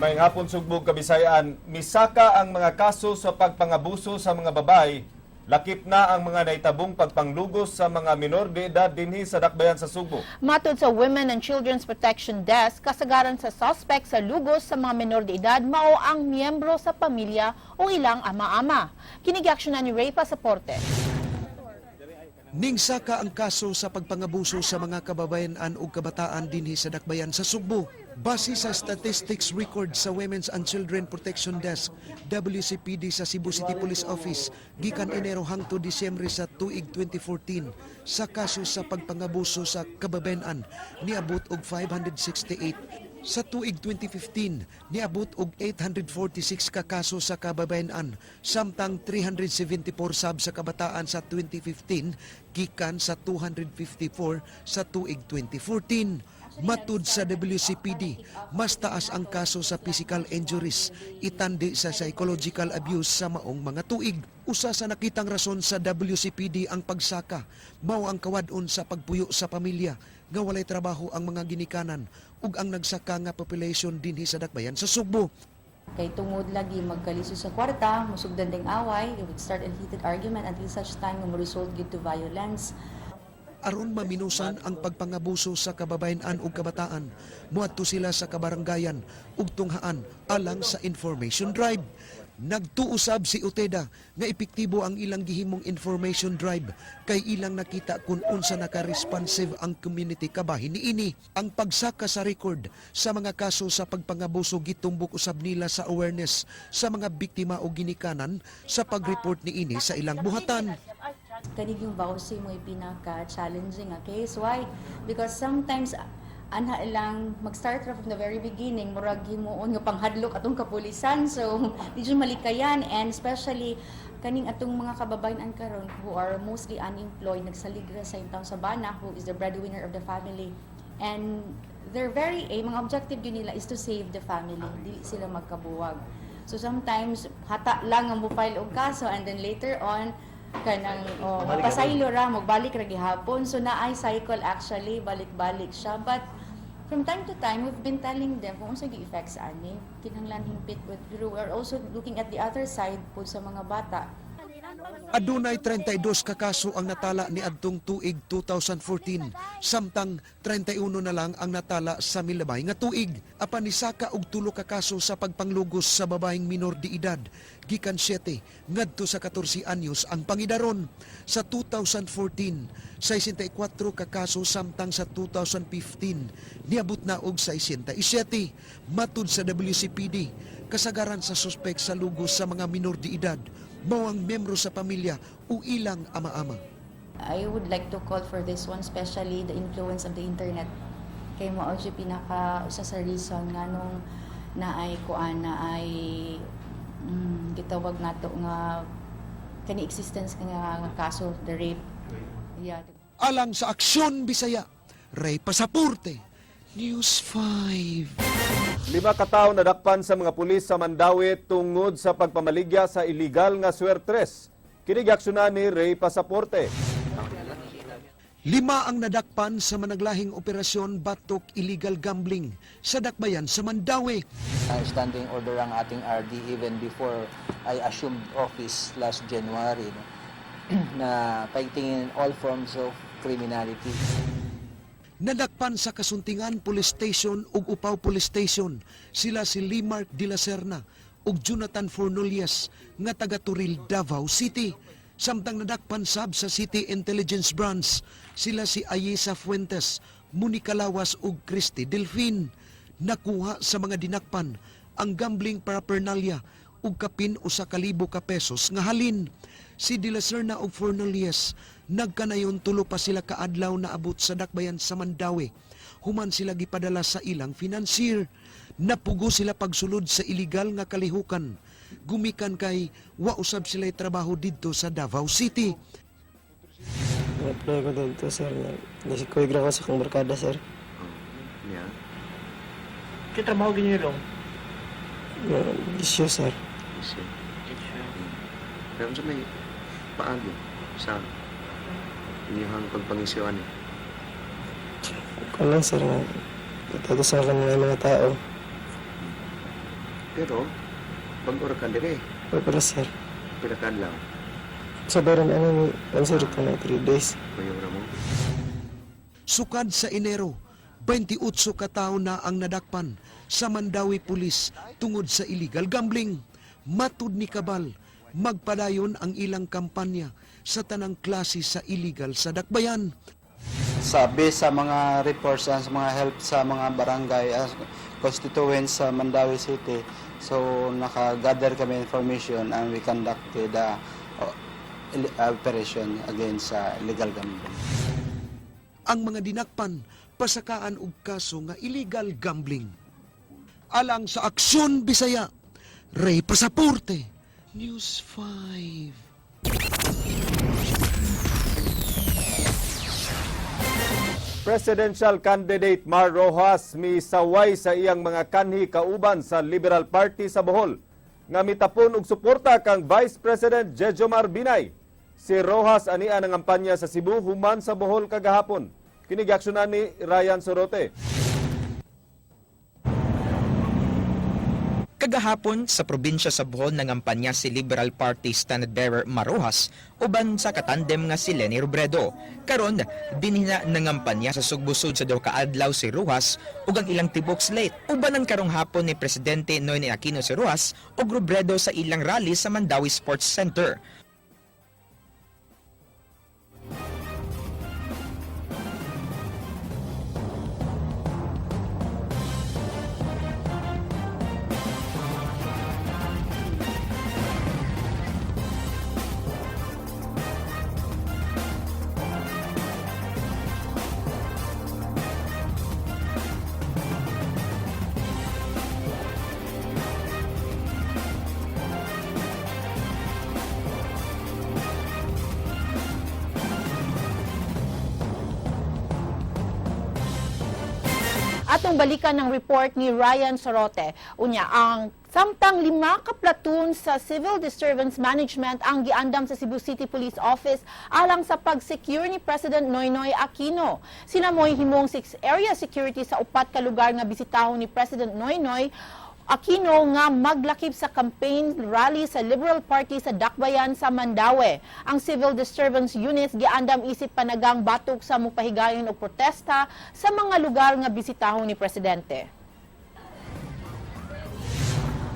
Maayong hapon, Sugbo ug Kabisayaan. Misaka ang mga kaso sa pagpangabuso sa mga babae. Lakip na ang mga naitabong pagpanglugos sa mga minor de edad dinhi sa dakbayan sa Sugbo. Matod sa Women and Children's Protection Desk, kasagaran sa suspect sa lugos sa mga menor de edad mao ang miyembro sa pamilya o ilang ama-ama. Kini giaksyonan ni Ray Pasaporte. Ning saka ang kaso sa pagpangabuso sa mga kababayen-an ug kabataan dinhi sa dakbayan sa Sugbo. Base sa statistics record sa Women's and Children Protection Desk, WCPD, sa Cebu City Police Office, gikan Enero hangtod Disyembre sa tuig 2014, sa kaso sa pagpangabuso sa kababayen-an niabot og 568. Sa tuig 2015, niabot og 846 ka kaso sa kababayen-an, samtang 374 sab sa kabataan sa 2015 gikan sa 254 sa tuig 2014. Matud sa WCPD, mas taas ang kaso sa physical injuries, itandi sa psychological abuse sa maong mga tuig. Usa sa nakitang rason sa WCPD ang pagsaka, mao ang kawad-on sa pagpuyo sa pamilya, nga walay trabaho ang mga ginikanan ug ang nagsaka nga population dinhi sa dakbayan sa Sugbo. Kay tungod lagi magkalisod sa kwarta, musugdan ding away, it would start a heated argument until such time nga mo-result gyud to violence. Aron maminusan ang pagpangabuso sa kababayen-an ug kabataan, muadto sila sa kabaranggayan ug tunghaan alang sa information drive. Nagtuo sab si Uteda nga epektibo ang ilang gihimong information drive kay ilang nakita kung unsa naka-responsive ang community kabahin niini. Ang pagsaka sa record sa mga kaso sa pagpangabuso gitumbok usab nila sa awareness sa mga biktima o ginikanan sa pag-report niini sa ilang buhatan. Kanig yung VAWC mo pinaka-challenging nga case. Why? Because sometimes anha lang mag-start ra from the very beginning, murag himuon nga panghadlok atong kapulisan, so di jud malikayan. And especially kaning atong mga kababayen karon who are mostly unemployed, nagsalig ra sa intawon sa bana who is the breadwinner of the family, and their very aim, ang objective gyud nila is to save the family, dili sila magkabuwag. So sometimes hata lang ang mo-file og kaso and then later on kanang, oh, mapasaylo ra, magbalik ra gihapon. So naay cycle actually, balik-balik siya. But from time to time we've been telling them kung unsa gi effects ani, kinahanglan hingpit, but we are also looking at the other side po sa mga bata. Adunay 32 ka kaso ang natala ni adtong tuig 2014, samtang 31 na lang ang natala sa milabay nga tuig. Apan nisaka og 3 ka kaso sa pagpanglugos sa babaeng minor de edad, gikan 7 ngadto sa 14 anyos ang pangidaron. Sa 2014, 64 ka kaso, samtang sa 2015 niabot na og 67. Matud sa WCPD, kasagaran sa suspek sa lugos sa mga minor de edad mao ang miyembro sa pamilya o ilang ama-ama. I would like to call for this one, especially the influence of the internet. Kay mao siya pinaka usa sa reason nganong naay kuan, naay gitawag nato nga kani existence nga kaso, the rape. Yeah. Alang sa Aksyon Bisaya, Ray Pasaporte, News 5. 5 ka tawo nadakpan sa mga pulis sa Mandaue tungod sa pagpamaligya sa illegal nga swertres. Kini giaksyonan ni Ray Pasaporte. 5 ang nadakpan sa managlahing operasyon batok illegal gambling sa dakbayan sa Mandaue. Standing order ang ating RD even before I assumed office last January, no, na paigtingin all forms of criminality. Nadakpan sa Kasuntingan Police Station ug Upaw Police Station sila si Limark de la Serna ug Jonathan Fornolias nga taga Toril, Davao City. Samtang nadakpan sab sa City Intelligence Branch sila si Ayesa Fuentes, Monica Lawas ug Christy Delfin. Nakuha sa mga dinakpan ang gambling paraphernalia ug kapin 1,000 ka pesos nga halin. Si De La Serna ug Fornolias nagkanayon 3 pa sila kaadlaw na abot sa dakbayan sa Mandaue. Human sila gipadala sa ilang financier. Napugo sila pagsulod sa illegal nga kalihukan. Gumikan kay wa usab sila trabaho didto sa Davao City. Nag-apply ko dito, sir. Nasikuyog ko sa akong barkada, sir. Yeah. Kaya trabaho ganyan long? Isyo, sir. Easy. Pero unsa may paagi sa inyong pagpangisyo ani? Kuan lang, sir, nga. Ito sa akin mga tao. Pero, bag-o ra ka dire. Wala pa, sir. Pila ka adlaw? Sa baron ano ni answer ko na 3 days. Mayor ra mo. Sukad sa Enero, 28 ka tawo na ang nadakpan sa Mandawi Police tungod sa illegal gambling. Matud ni Cabal, magpadayon ang ilang kampanya sa tanang klase sa illegal sa dakbayan. Sa base sa mga reports and sa mga help sa mga barangay as constituents sa Mandaue City. So naka-gather kami information and we conducted the operation against sa illegal gambling. Ang mga dinakpan pasakaan og kaso nga illegal gambling. Alang sa Aksyon Bisaya, Ray Pasaporte, News 5. Presidential candidate Mar Rojas misaway sa iyang mga kanhi kauban sa Liberal Party sa Bohol nga mitapon og suporta kang Vice President Jejomar Binay. Si Rojas ania nangampanya sa Cebu human sa Bohol kagahapon. Kini giaksyonan ni Ryan Sorote. Kagahapon sa probinsya sa Bohol nangampanya si Liberal Party standard bearer Marojas uban sa katandem nga si Leni Robredo. Karon dinhi na nangampanya sa Sugbo Sud sa duha ka adlaw si Rojas ug ang ilang tibok slate. Uban ang karong hapon ni Presidente Noynoy Aquino si Rojas ug Robredo sa ilang rally sa Mandaue Sports Center. Atong balikan ng report ni Ryan Sorote. Unya, ang samtang 5 ka platoon sa Civil Disturbance Management ang giandam sa Cebu City Police Office alang sa pag-secure ni President Noynoy Aquino. Sila mo'y himong 6 area security sa upat ka lugar nga bisitahon ni President Noynoy Aquino nga maglakip sa campaign rally sa Liberal Party sa Dakbayan sa Mandaue. Ang Civil Disturbance Units giandam isip panagang batok sa mupahigayon og protesta sa mga lugar nga bisitahon ni presidente.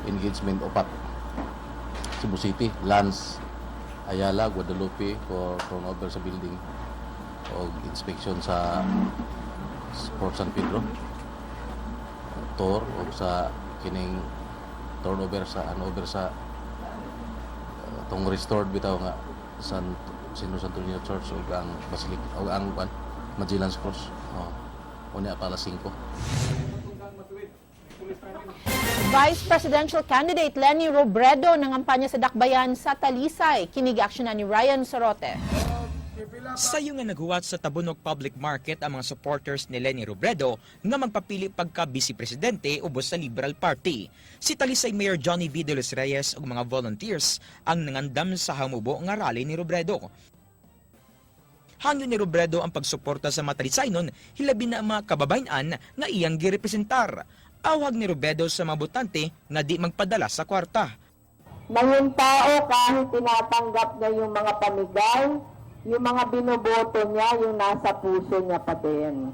Engagement upat. Cebu City, Lance, Ayala, Guadalupe for turnover sa building o inspection sa Port San Pedro tour o sa kining turnover sa ano over sa tong restored bitaw nga San Sino Santo Niño Church ug ang Basilica ug ang kwan, Magellan's Cross. Oh. Unya pa alas 5. Vice Presidential Candidate Leni Robredo nangampanya sa Dakbayan sa Talisay. Kini giaksyonan ni Ryan Sorote. Sayo nga naghuwat sa Tabunok Public Market ang mga supporters ni Leni Robredo nga magpapili pagka vice presidente ubos sa Liberal Party. Si Talisay Mayor Johnny V. De Los Reyes ug mga volunteers ang nangandam sa hamubo nga rally ni Robredo. Hangyo ni Robredo ang pagsuporta sa mga Talisaynon, hilabi na ang mga kababayan nga iyang girepresentar. Awhag ni Robredo sa mga botante nga di magpadala sa kwarta. Na yung tao kahit tinatanggap niya yung mga pamigay, yung mga binoboto niya, yung nasa puso niya pa din.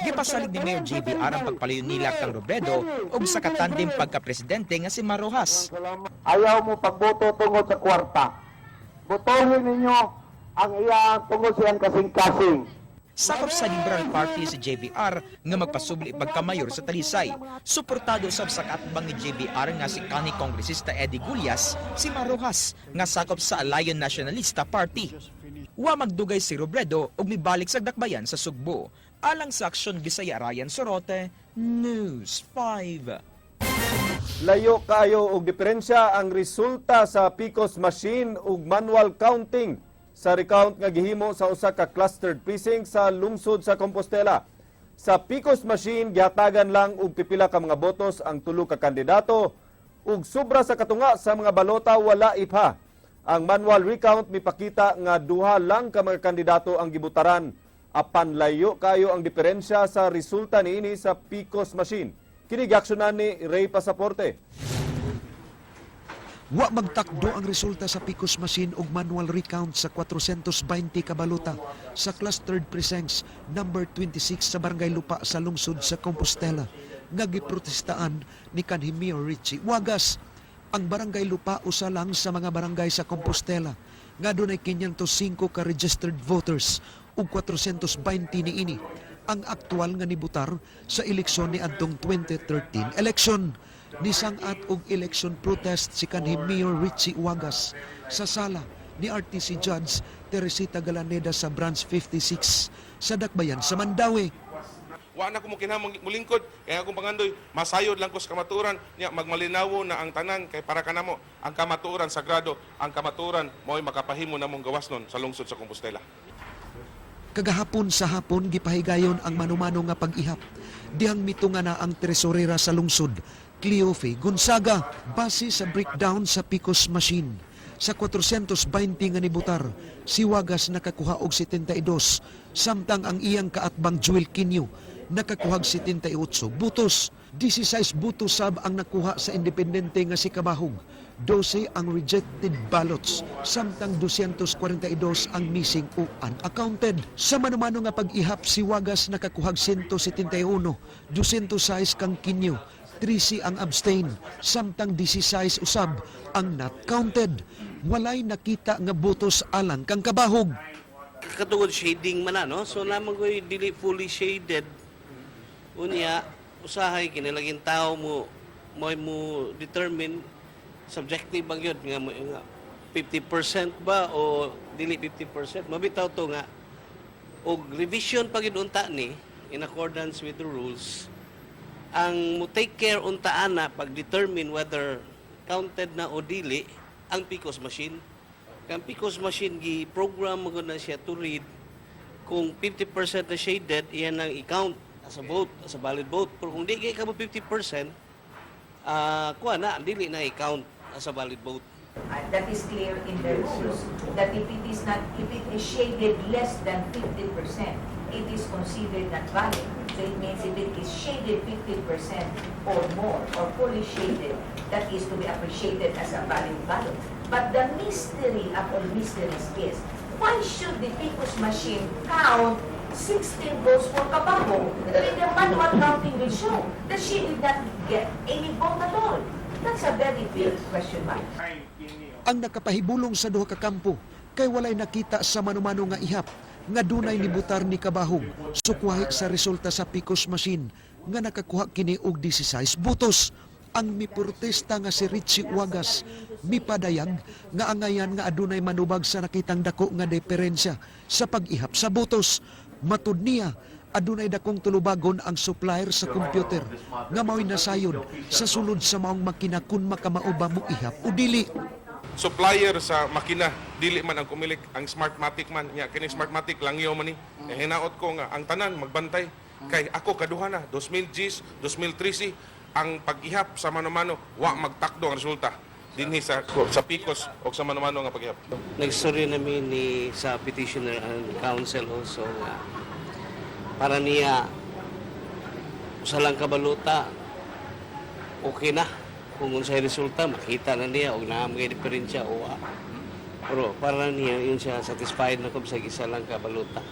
Gipasalig ni Mayor JVR ang pagpalayon nila kang Robredo ug sa katandem pagka-presidente nga si Marojas. Ayaw mo pagboto tungod sa kwarta. Botohin ninyo ang iyang tungod siyang kasing-kasing. Sakop sa Liberal Party si JVR nga magpasubli pagkamayor sa Talisay. Suportado sab sa kaatbang ni JVR nga si kanhi kongresista Eddie Gullas, si Marojas nga sakop sa Alayon Nationalista Party. Wa magdugay si Robredo ug mibalik sa dakbayan sa Sugbo. Alang sa Aksyon Bisaya, Ryan Sorote, News 5. Layo kaayo og diferensya ang resulta sa PCOS machine ug manual counting sa recount nga gihimo sa usa ka clustered precinct sa lungsod sa Compostela. Sa PCOS machine gihatagan lang og pipila ka mga botos ang tulo ka kandidato ug sobra sa katunga sa mga balota wala ipa. Ang manual recount mipakita nga duha lang ka mga kandidato ang gibutaran apan layo kayo ang diferensya sa resulta niini sa PCOS machine. Kini giaksyonan ni Ray Pasaporte. Wa magtakdo ang resulta sa PCOS machine ug manual recount sa 420 ka balota sa clustered precincts number 26 sa Barangay Lupa sa lungsod sa Compostela nga giprotestaan ni kanhi Mayor Richie Wagas. Ang Barangay Lupa usa lang sa mga barangay sa Compostela nga dunay 505 ka registered voters ug 420 niini ang aktual nga nibutar sa eleksyon ni adtong 2013 election. Nisang-at og election protest si kanhi Mayor Richie Wagas sa sala ni RTC Judge Teresita Galaneda sa Branch 56 sa Dakbayan sa Mandaue. Wa na ko mo kinahanglan mulingkod kay akong pangandoy masayod lang ko sa kamatuoran niya, magmalinawo na ang tanan kay para kanamo ang kamatuoran sagrado, ang kamatuoran mo'y makapahimo namong gawas nun sa lungsod sa Compostela. Kagahapon sa hapon gipahigayon ang manumano nga pag-ihap. Dihang mitunga na ang tresorera sa lungsod, Cleofe Gonzaga, base sa breakdown sa PCOS machine. Sa 420 nga nibutar, si Wagas nakakuha og 72, samtang ang iyang kaatbang Jewel Quinio nakakuha og 78 butos. 16 butos sab ang nakuha sa independente nga si Kabahog. 12 ang rejected ballots, samtang 242 ang missing o unaccounted. Sa manumano nga pag-ihap, si Wagas nakakuhag 171, 206 kang Quinio, 13 ang abstain, samtang 16 usab ang not counted. Walay nakita nga botos alang kang Kabahog. Katungod shading man na, no? So naman ko'y dili fully shaded. Unya, usahay kinilaging tao mo mo mo determine, subjective bang yun nga, nga 50% ba o dili 50%. Mabitaw to nga og revision pag unta ni in accordance with the rules ang mo take care unta ana pag determine whether counted na o dili ang PCOS machine. Kang PCOS machine gi program mo na siya to read kung 50% na shaded, iyan ang i-count as a vote, as a valid vote. Pero kung di kay ka mo 50%, kuha na, dili na i-count as a valid vote. That is clear in the rules, that if it is not, if it is shaded less than 50%, it is considered not valid. So it means if it is shaded 50% or more, or fully shaded, that is to be appreciated as a valid ballot. But the mystery of all mysteries is, why should the PCOS machine count 16 votes for Cabahug when the manual counting will show that she did not get any vote at all? That's a very big question mark. Ang nakapahibulong sa duha ka kampo kay walay nakita sa manumano nga ihap nga dunay nibutar ni Kabahog sukwahi sa resulta sa PCOS machine nga nakakuha kini og 16 botos. Ang miprotesta nga si Richie Wagas mipadayag nga angayan nga adunay manubag sa nakitang dako nga diferensya sa pag-ihap sa botos. Matud niya, adunay dakong tulubagon ang supplier sa computer nga mao'y nasayod sa sulod sa maong makina kun makamao ba mo ihap o dili. Supplier sa makina dili man ang Comelec, ang Smartmatic man nya. Kini Smartmatic langyaw man ni. Eh, hinaot ko nga ang tanan magbantay kay ako kaduha na, 2010, 2013, ang pag-ihap sa mano-mano wa magtakdo ang resulta dinhi sa PCOS o sa mano-mano nga pag-ihap. Nagstorya namin ni sa petitioner and counsel also nga para niya usa lang ka balota okay na kung unsay resulta makita na niya og naa may diferensya o wa. Pero para niya yun siya satisfied na kung sa isa lang ka balota.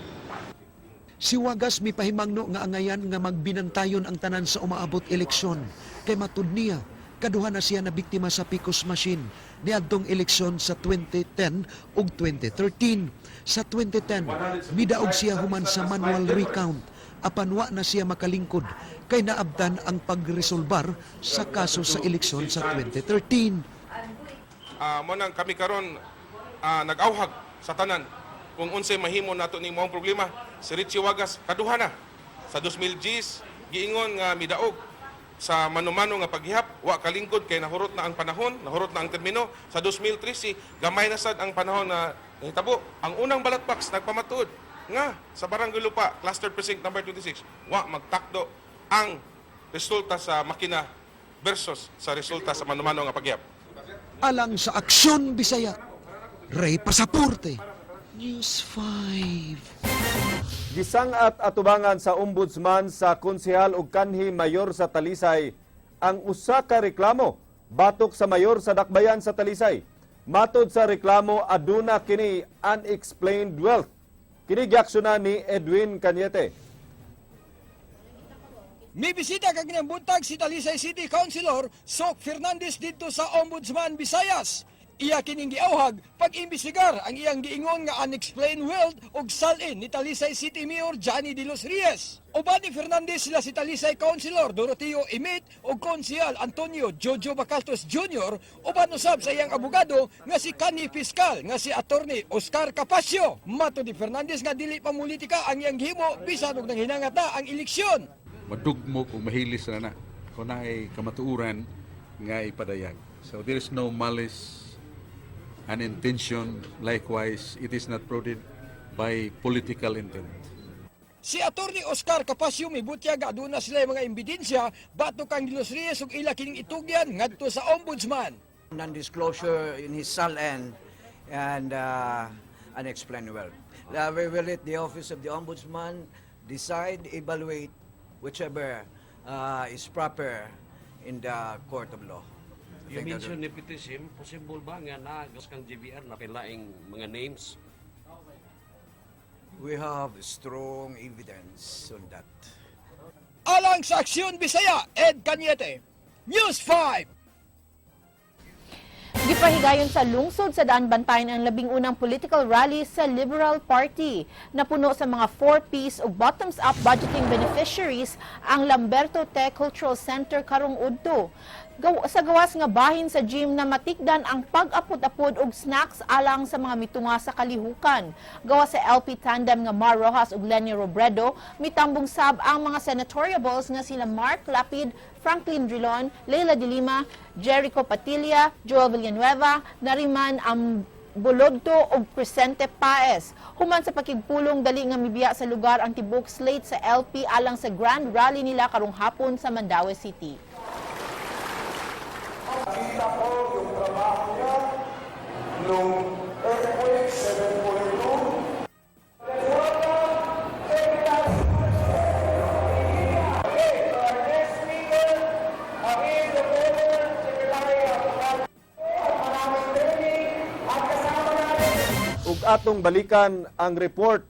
Si Wagas mipahimangno nga angayan nga magbinantayon ang tanan sa umaabot eleksyon kay matud niya kaduha na siya na biktima sa PCOS machine niadtong eleksyon sa 2010 ug 2013. Sa 2010, midaog siya human sa manual recount apan wa na siya makalingkod kay naabtan ang pagresolbar sa kaso sa eleksyon sa 2013. Mo nang kami karon nag-awhag sa tanan kung unsay mahimo nato ning maong problema. Si Richie Wagas kaduha na sa 2010 giingon nga midaog sa manumano nga paghihap, wa kalingkod kay nahurot na ang panahon, nahurot na ang termino. Sa 2013 gamay na sad ang panahon na nahitabo. Ang unang ballot box nagpamatuod nga sa Barangay Lupa, Cluster Precinct number 26, wa magtakdo ang resulta sa makina versus sa resulta sa manumano nga paghihap. Alang sa Aksyon Bisaya, Ray Pasaporte, News 5. Gisang-at atubangan sa ombudsman sa konsehal ug kanhi mayor sa Talisay ang usa ka reklamo. batok sa mayor sa Dakbayan sa Talisay. Matod sa reklamo, aduna kini unexplained wealth. Kini giaksyonan ni Edwin Cañete. May bisita kaganang buntag si Talisay City Councilor Sok Fernandez didto sa Ombudsman Visayas. Iya kining giawhag pag-imbestigar ang iyang giingon nga unexplained wealth ug salin ni Talisay City Mayor Johnny De Los Reyes. Uban ni Fernandez sila si Talisay Councilor Doroteo Imit ug Konsehal Antonio Jojo Bacaltos Jr. uban usab sa iyang abogado nga si kanhi Fiscal nga si Attorney Oscar Capacio. Matod ni Fernandez nga dili pamulitika ang iyang gihimo bisan og nanghinangat na ang eleksyon. Madugmok o mahilis na na kung naay kamatuoran nga ipadayag. So there is no malice and intention. Likewise, it is not prodded by political intent. Si Attorney Oscar Capacio mibutyag aduna sila mga ebidensya batok kang De Los Reyes ug ila kining itugyan ngadto sa Ombudsman. Non-disclosure in his SALN and unexplained wealth. We will let the Office of the Ombudsman decide, evaluate whichever is proper in the court of law. I You think that mentioned nepotism, possible ba nga naa kang GVR na kilaing mga names? We have strong evidence on that. Alang sa Aksyon Bisaya, Ed Cañete, News 5. Gipahigayon sa lungsod sa Daanbantayan ang 11 political rally sa Liberal Party. Napuno sa mga 4Ps ug bottoms-up budgeting beneficiaries ang Lamberto Te Cultural Center karong udto. Sa gawas nga bahin sa gym na matikdan ang pag-apod-apod og snacks alang sa mga mitunga sa kalihukan. Gawas sa LP tandem nga Mar Roxas ug Leni Robredo, mitambong sab ang mga senatoriables nga sila Mark Lapid, Franklin Drilon, Leila de Lima, Jericho Patilla, Joel Villanueva, Nariman Ambolodto ug Crescente Paez. Human sa pakigpulong, dali nga mibiya sa lugar ang tibuok slate sa LP alang sa grand rally nila karong hapon sa Mandaue City. Nakita ko yung trabaho niya nung earthquake 7.2. Okay, so our next speaker is the former Secretary of Maraming training at kasama natin Ug atong balikan ang report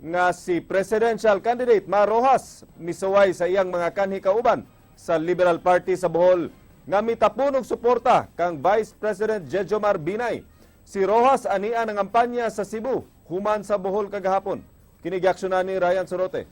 nga si presidential candidate Mar Roxas misuway sa iyang mga kanhi kauban sa Liberal Party sa Bohol nga mitapon og suporta kang Vice President Jejomar Binay. Si Roxas ania nangampanya sa Cebu human sa Bohol kagahapon. Kini giaksyonan ni Ryan Sorote.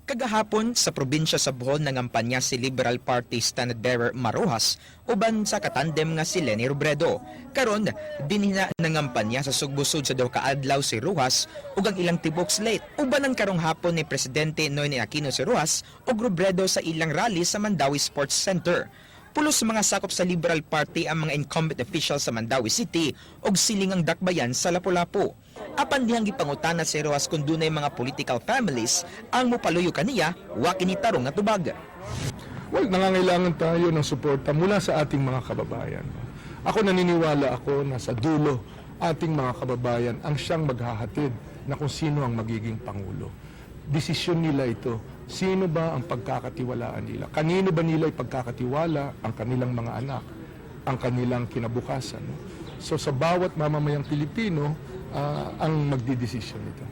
Kagahapon sa probinsya sa Bohol nangampanya si Liberal Party standard bearer Mar Roxas uban sa katandem nga si Leni Robredo. Karon dinhi na nangampanya sa Sugbo sud sa duha ka adlaw si Roxas ug ang ilang tibok slate. Ubanan karong hapon ni Presidente Noynoy Aquino si Roxas ug Robredo sa ilang rally sa Mandaue Sports Center. Pulos sa mga sakop sa Liberal Party ang mga incumbent officials sa Mandaue City ug silingang dakbayan sa Lapu-Lapu. Apan dihang gipangutana si Roxas kung dunay mga political families ang mopaluyo kaniya, wa kini tarong nga tubag. Well, nangangailangan tayo ng suporta mula sa ating mga kababayan. Ako, naniniwala ako na sa dulo, ating mga kababayan ang siyang maghahatid na kung sino ang magiging pangulo. Desisyon nila ito. Sino ba ang pagkakatiwalaan nila? Kanino ba nila ipagkakatiwala ang kanilang mga anak, ang kanilang kinabukasan? No? So sa bawat mamamayang Pilipino ang magdidesisyon nito.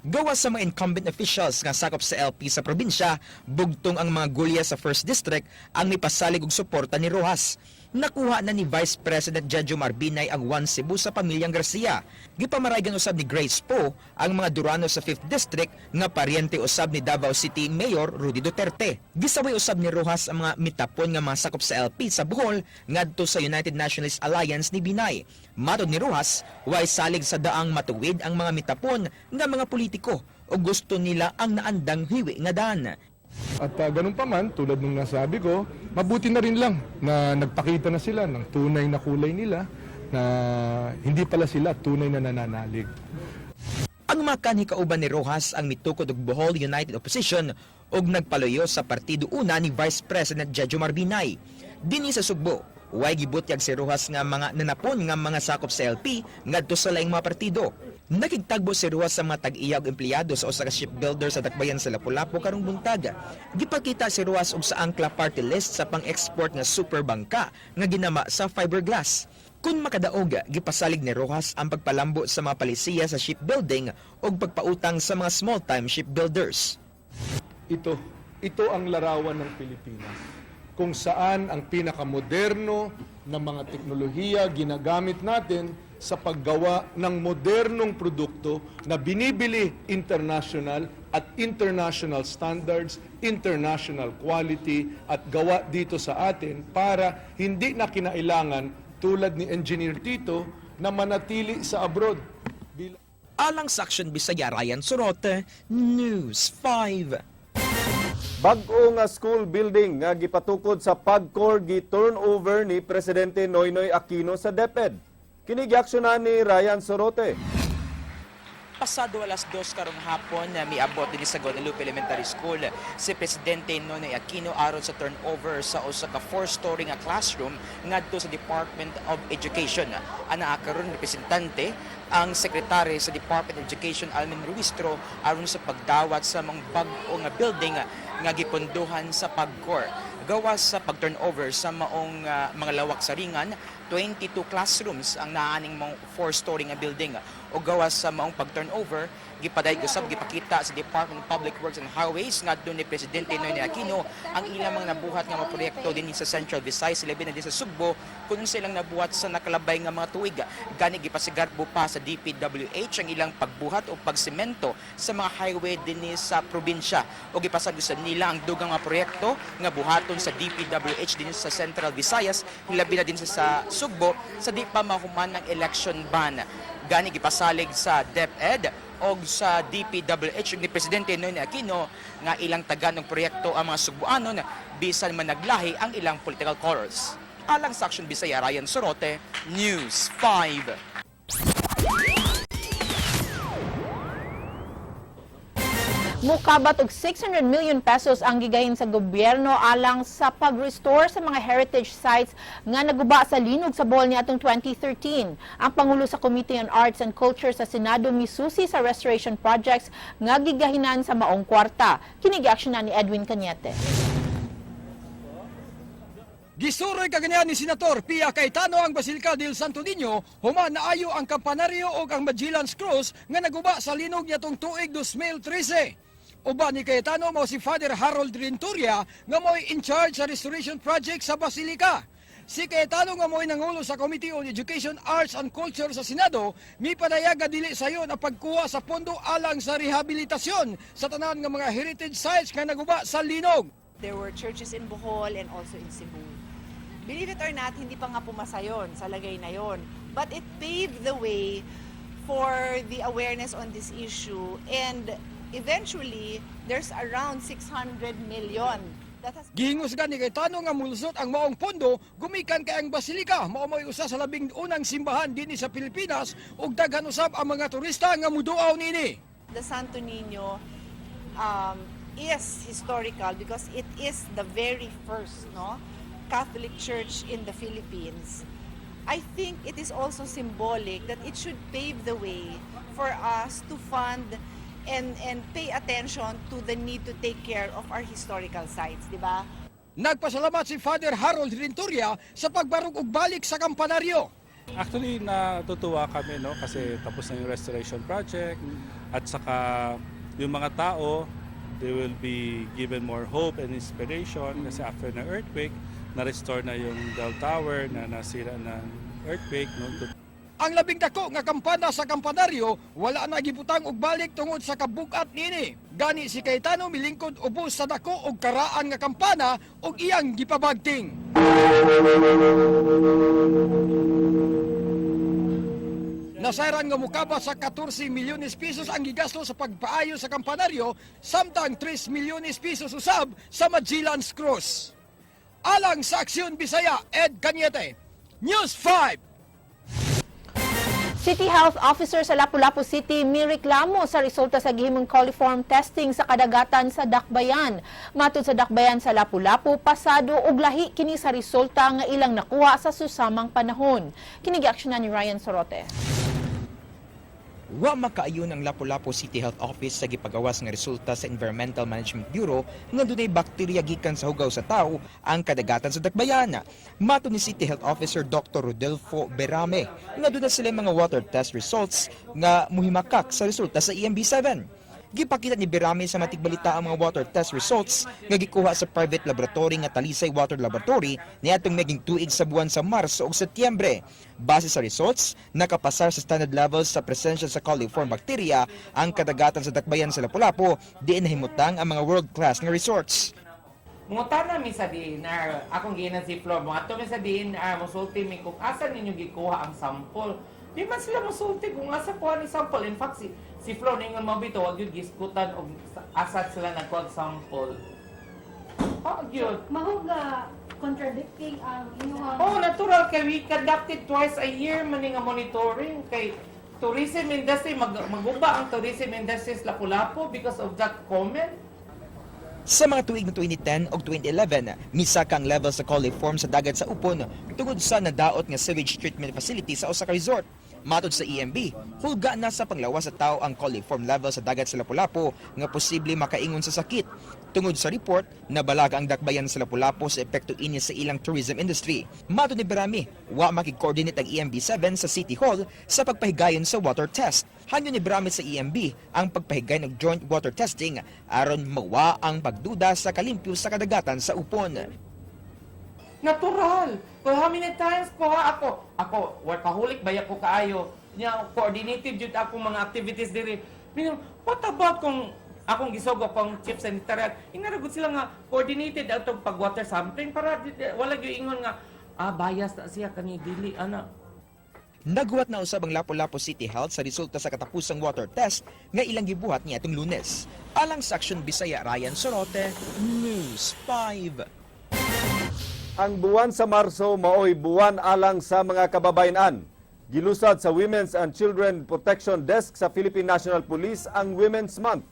Gawas sa mga incumbent officials nga sakop sa LP sa probinsya, bugtong ang mga gulya sa 1st District ang mipasalig og suporta ni Roxas. Nakuha na ni Vice President Jejomar Binay ang One Cebu sa pamilyang Garcia. Gipamaraygan usab ni Grace Poe ang mga Durano sa 5th District nga paryente usab ni Davao City Mayor Rudy Duterte. Gisaway usab ni Roxas ang mga mitapon nga mga sakop sa LP sa Bohol ngadto sa United Nationalist Alliance ni Binay. Matod ni Roxas, way salig sa daang matuwid ang mga mitapon nga mga politiko o gusto nila ang naandang hiwi nga daan. At ganun pa man, tulad nung nasabi ko, mabuti na rin lang na nagpakita na sila ng tunay na kulay nila, na hindi pala sila tunay na nananalig. Ang mga kanhi kauban ni Roxas ang mitukod og Bohol United Opposition ug nagpaluyo sa Partido Una ni Vice President Jejomar Binay. Dinhi sa Sugbo, way gibutyag si Roxas nga mga nanapon nga mga sakop sa LP ngadto sa laing mga partido. Nakigtagbo si Roxas sa mga tag-iya og empleyado sa usa ka shipbuilder sa Dakbayan sa Lapu-Lapu karong buntag. Gipakita si Roxas og sa Angkla Party List sa pang-export nga super bangka nga ginama sa fiberglass. Kung makadaog, gipasalig ni Roxas ang pagpalambo sa mga palisiya sa shipbuilding ug pagpautang sa mga small-time shipbuilders. Ito ang larawan ng Pilipinas kung saan ang pinakamoderno na mga teknolohiya ginagamit natin sa paggawa ng modernong produkto na binibili international at international standards, international quality at gawa dito sa atin para hindi na kinailangan tulad ni Engineer Tito na manatili sa abroad. Alang sa Action Bisaya, Ryan Sorote, News 5. Bag-o nga school building nga gipatukod sa PAGCOR gi-turnover ni Presidente Noynoy Aquino sa DepEd. Kini giaksyonan ni Ryan Sorote. Pasado 2:00 karong hapon na miabot dinhi sa Guadalupe Elementary School si Presidente Noynoy Aquino aron sa turnover sa usa ka four-story nga classroom ngadto sa Department of Education. Anaa karon representante ang sekretary sa Department of Education, Almin Ruistro, aron sa pagdawat sa mga bag-o nga building nga gipondohan sa PAGCOR. Gawas sa pag-turnover sa maong mga lawak sa ringan, 22 classrooms ang naaning mga four-story nga building. O gawas sa maong pag-turnover, gipaday usab gipakita sa Department of Public Works and Highways ngadto ni Presidente Noynoy Aquino ang ilang mga nabuhat nga mga proyekto dinhi sa Central Visayas, labi na din sa Sugbo, kung silang nabuhat sa nakalabay nga mga tuig. Gani gipasigarbo pa sa DPWH ang ilang pagbuhat o pagsemento sa mga highway dinhi sa probinsya. O gipasag usab nila ang dugang mga proyekto nga buhaton sa DPWH dinhi sa Central Visayas, labi na din sa Sugbo sa di pa mahuman ang election ban. Gani gipasalig sa DepEd og sa DPWH ug ni Presidente Noynoy Aquino nga ilang tagan ng proyekto ang mga Sugbuanon bisan man naglahi ang ilang political colors. Alang sa Action Bisaya, Ryan Sorote, News 5. Mukabat og 600 million pesos ang gigahin sa gobyerno alang sa pag-restore sa mga heritage sites nga naguba sa linog sa Bohol niadtong 2013. Ang Pangulo sa Committee on Arts and Culture sa Senado misusi sa restoration projects nga gigahinan sa maong kwarta. Kini giaksyonan ni Edwin Cañete. Gisuroy kaganihan ni Senator Pia Cayetano ang Basilica del Santo Niño human naayo ang kampanaryo ug ang Magellan's Cross nga naguba sa linog niadtong tuig 2013. Uban ni Cayetano mao si Father Harold Renturia nga mo'y in charge sa restoration project sa Basilica. Si Cayetano nga mo'y nangulo sa Committee on Education, Arts and Culture sa Senado, mipadayag nga dili sayon ang pagkuha sa pondo alang sa rehabilitasyon sa tanan nga mga heritage sites nga naguba sa linog. There were churches in Bohol and also in Cebu. Believe it or not, hindi pa nga pumasa yon sa lagay na yon. But it paved the way for the awareness on this issue, and eventually, there's around 600 million that has Gihingusgan ni Cayetano nga mulusot ang maong pondo gumikan kay ang basilika mao mo'y usa sa labing unang simbahan dinhi sa Pilipinas ug daghan usab ang mga turista nga muduaw niini. The Santo Niño is historical because it is the very first, no, Catholic church in the Philippines. I think it is also symbolic that it should pave the way for us to fund and pay attention to the need to take care of our historical sites, di ba? Nagpasalamat si Father Harold Renturia sa pagbarog og balik sa kampanaryo. Actually, natutuwa kami, no, kasi tapos na yung restoration project at saka yung mga tao, they will be given more hope and inspiration kasi after na earthquake, na-restore na yung bell tower na nasira ng earthquake, no. Ang labing dako nga kampana sa kampanaryo wala na gibutang og balik tungod sa kabugat niini. Gani si Cayetano milingkod ubos sa dako og karaan nga kampana ug iyang gipabagting. Nasayran nga mukabat sa 14 milyones pesos ang gigasto sa pagpaayo sa kampanaryo, samtang 3 milyones pesos usab sa Magellan's Cross. Alang sa Aksyon Bisaya, Ed Cañete, News 5. City Health Officer sa Lapu-Lapu City mireklamo sa resulta sa gihimong coliform testing sa kadagatan sa Dakbayan. Matud sa Dakbayan sa Lapu-Lapu, pasado og lahi kini sa resulta nga ilang nakuha sa susamang panahon. Kini giaksyonan ni Ryan Sorote. Wa makaayon ang Lapu-Lapu City Health Office sa gipagawas nga resulta sa Environmental Management Bureau nga dunay bakterya gikan sa hugaw sa tawo ang kadagatan sa Dakbayan. Matod ni City Health Officer Dr. Rodolfo Berame nga duna sila mga water test results nga muhimakak sa resulta sa EMB 7. Gipakita ni Berame sa matigbalita ang mga water test results nga gikuha sa private laboratory nga Talisay Water Laboratory niadtong naging tuig sa buwan sa Marso ug Setyembre. Base sa results, nakapasar sa standard levels sa presensya sa coliform bacteria ang kadagatan sa Dakbayan sa Lapu-Lapu, diin nahimutang ang mga world-class nga resorts. Mangutana mi sa DENR, akong giingnan si Flor, mo mi sa DENR, mosulti mi kung asa ninyo gikuha ang sample. Di man sila mosulti kung asa kuha ni sample. In fact, si Flor ningon mo bitaw, wag gyud giskutan og asa sila nagkuha og sample. Oh, gyud. Mahuga contradicting ang inyong Oh, natural kay we conducted twice a year man nga monitoring kay tourism industry maguba ang tourism industry sa Lapu-Lapu because of that comment. Sa mga tuig na 2010 o 2011, misaka ang level sa coliform sa dagat sa Upon tungod sa nadaot nga sewage treatment facility sa usa ka resort. Matod sa EMB, hulga na sa panglawas sa tao ang coliform level sa dagat sa Lapu-Lapu nga posible makaingon sa sakit. Tungod sa report, nabalaga ang Dakbayan sa Lapu-Lapu sa epekto ini sa ilang tourism industry. Matod ni Berame, wa makig-coordinate ang EMB 7 sa City Hall sa pagpahigayon sa water test. Hangyo ni Berame sa EMB ang pagpahigayon og joint water testing aron mawa ang pagduda sa kalimpyo sa kadagatan sa Upon. Natural. Kung how many times ko ha ako workaholic baya ko kaayo. Nya coordinated jud akong mga activities diri. Mingon, what about kung akong gisugo kong chief sanitarian, inaragod sila nga coordinated atong pag water sampling para wala gyud ingon nga bias na siya kani dili ana. Naguwat na usab ang Lapu-Lapu City Health sa resulta sa katapusang water test nga ilang gibuhat niadtong Lunes. Alang sa Action Bisaya, Ryan Sorote, News 5. Ang buwan sa Marso maoy buwan alang sa mga kababayenan. Gilusad sa Women's and Children Protection Desk sa Philippine National Police ang Women's Month.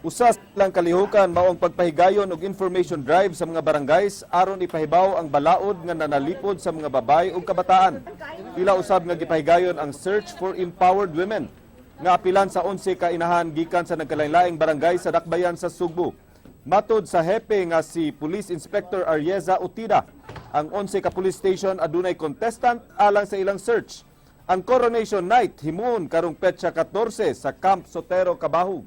Usa sa ilang kalihukan mao ang pagpahigayon og information drive sa mga barangays aron ipahibaw ang balaod nga nanalipod sa mga babae ug kabataan. Ila usab nga gipahigayon ang Search for Empowered Women nga apilan sa 11 ka inahan gikan sa nagkalain-laing barangay sa Dakbayan sa Sugbo. Matod sa hepe nga si Police Inspector Arieza Utida, ang 11 ka police station adunay contestant alang sa ilang search. Ang Coronation Night himuon karong petsa 14 sa Camp Sotero, Cabahug.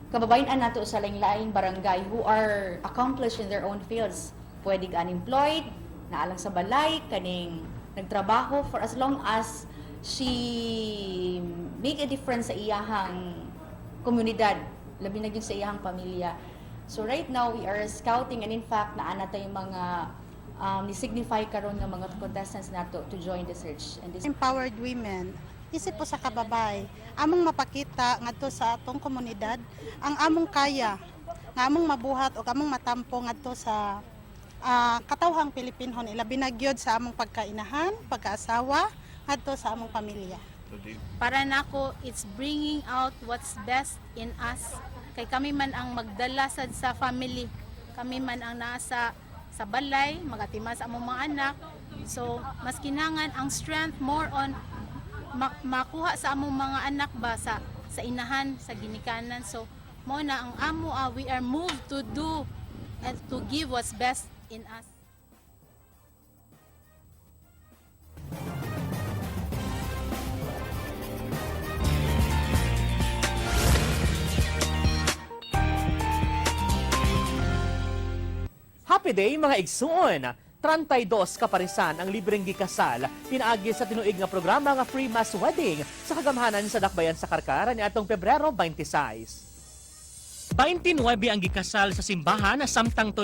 Kababayen nato sa laing-laing barangay who are accomplished in their own fields. Pwede unemployed, naalang sa balay, kaning nagtrabaho for as long as she make a difference sa iyahang komunidad, labi na gyud sa iyahang pamilya. So right now we are scouting, and in fact naa na tay mga ni-signify karon nga mga contestants nato to join the search. And this Empowered women isip po sa kababay among mapakita ngadto sa atong komunidad ang among kaya nga among mabuhat o among matampo ngadto sa katawhang Pilipinhon, ilabi na gyud sa among pagkainahan, pagkaasawa ngadto sa among pamilya. Para nako, it's bringing out what's best in us kay kami man ang magdala sad sa family, kami man ang nasa sa balay magatiman sa among mga anak, so mas kinangan ang strength more on makuha sa among mga anak ba sa inahan, sa ginikanan. So mo na ang amo, we are moved to do and to give what's best in us. Happy day, mga igsoon! 32 kaparisan ang libreng gikasal pinaagi sa tinuig nga programa nga Free Mass Wedding sa kagamhanan sa Dakbayan sa Karkara niadtong Pebrero 26. 29 ang gikasal sa simbahan samtang 3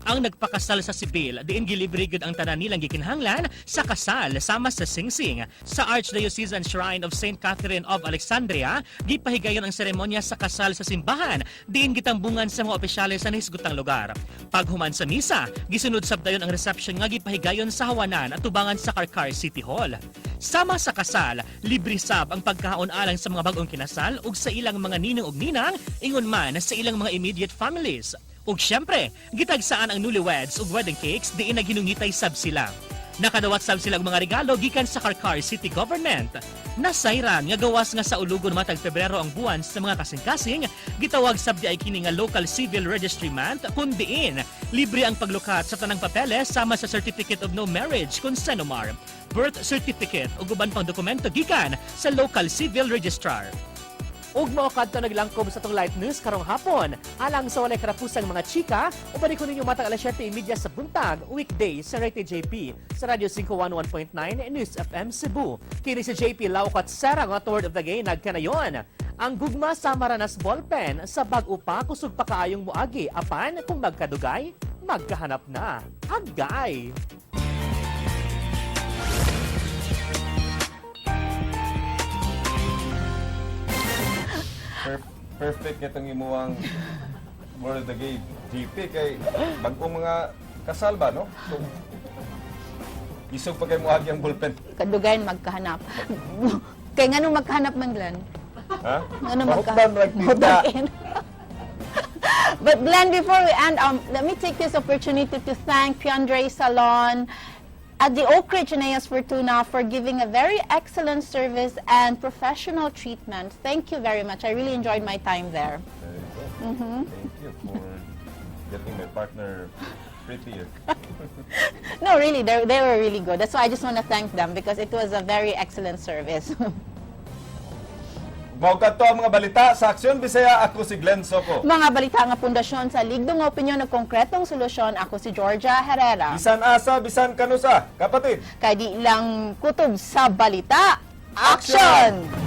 ang nagpakasal sa sibil, diin gilibre gyud ang tanan nilang gikinahanglan sa kasal sama sa singsing. Sa Archdiocesan Shrine of St. Catherine of Alexandria, gipahigayon ang seremonya sa kasal sa simbahan, diin gitambungan sa mga opisyales sa nahisgutang lugar. Paghuman sa misa, gisunod sab dayon ang reception nga gipahigayon sa hawanan at tubangan sa Carcar City Hall. Sama sa kasal, libre sab ang pagkaon alang sa mga bag-ong kinasal ug sa ilang mga ninong ug ninang, ingon man sa ilang mga immediate families. Ug syempre, gitagsaan ang newlyweds ug wedding cakes, diin naghinungitay sab sila. Nakadawat sab sila og mga regalo gikan sa Carcar City Government. Nasayran nga gawas nga sa ulugon matag Pebrero ang buwan sa mga kasing-kasing, gitawag sab di ay kini nga Local Civil Registry Month kun diin libre ang paglukat sa tanang papeles sama sa Certificate of No Marriage kun CENOMAR, birth certificate ug uban pang dokumento gikan sa Local Civil Registrar. Ug mao kadto naglangkob sa atong Light News karong hapon. Alang sa walay karapusang mga chika, uban ko ninyo matag alas 7:30 sa buntag, weekday sa Rate JP sa Radyo 511.9 News FM Cebu. Kini si JP Laukat Sera nga word of the game nagkanayon. Ang gugma sa maranas ballpen sa bag-o pa kusog pa kaayong muagi apan kung magkadugay, magkahanap na. Agay! Perfect itong imuang word of the game. GP kay bag-ong mga kasal ba, no? So, isog pa kay muagi ang ballpen. Kadugayan magkahanap. Kay nganong magkahanap man, Glenn? Ha? Ngano Mahukdan ra kita. Mahukdan. But Glenn, before we end, let me take this opportunity to thank Piandre Salon at the Oak Ridge Eneas Fortuna for giving a very excellent service and professional treatment. Thank you very much. I really enjoyed my time there. There you go. Thank you for getting my partner prettier. No, really, they were really good. That's why I just want to thank them because it was a very excellent service. Mao kadto ang mga balita sa Aksyon Bisaya. Ako si Glenn Soco. Mga balita nga pundasyon sa ligdong opinyon ug konkretong solusyon. Ako si Georgia Herrera. Bisan asa, bisan kanusa. Kapatid. Kay di lang kutob sa balita. Action!